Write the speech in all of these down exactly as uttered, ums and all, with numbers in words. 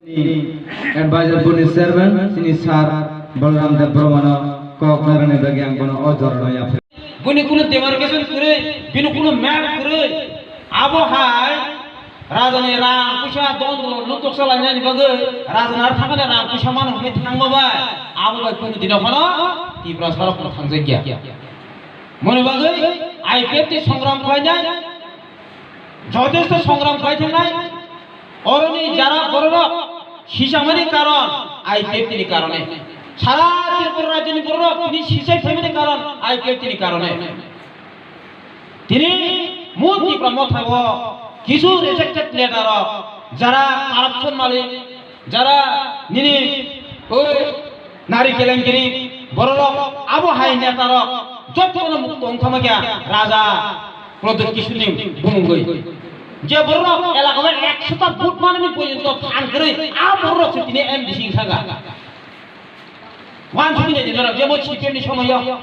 Advisor board ni chairman chini sir Balram Debbarmano kok narani bagwi ang bono o jorano yapha. Bini kunu demarcation kwrwi, bini kunu map kwrwi. Abo hai rajani rang puisa don don lutok salainani bagwi rajani ar thangani rang puisa mano hwnwi thangma bai abo bai kunu dino phano Tiprasa rok thangjakya. Moni bagwi I P F T songram khlainai, jotesto songram khlai thangnai, oroni jara bororok sisamani karon I P F T ni karone. Sara Tripura rajyoni bororok tini sisai phaimani karon I P F T ni karone. Tini mung Tipra motha o kisu rejected leader rok, jara corruption malik, jara nini oi nari kelengkiri bororok abo hai netarok jottono mukto wngthama kya raja Pradyot Kishorni bumungwi. Je bororok elakao ekshota vote manani porjonto phan kwrwi a bororok se tini M D C wngkha. Wansukni je norok jebo C P M ni somoyo,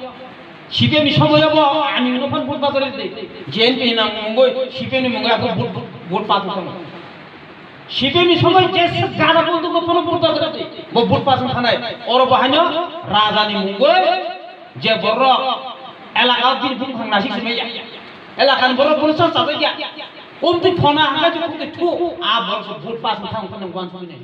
C P M ni somoyo bo ani uno phan vote bajor de, J N P ni nang mungwi C P M ni mungwi ako vote, vote, vote pass wngkha. C P M ni somoi jesa gana bonduk no phano vote bajor de, bo vote pass wngkha nai. Oro bo haino raja ni mungwi je borok elaka bini bumkhang nasik sumai ya. Elaka ni borok bono sa sajak ya. Umtwi phona hangka je khumtwi thu, a borok se vote pass wngkha wngkha nang wansukni.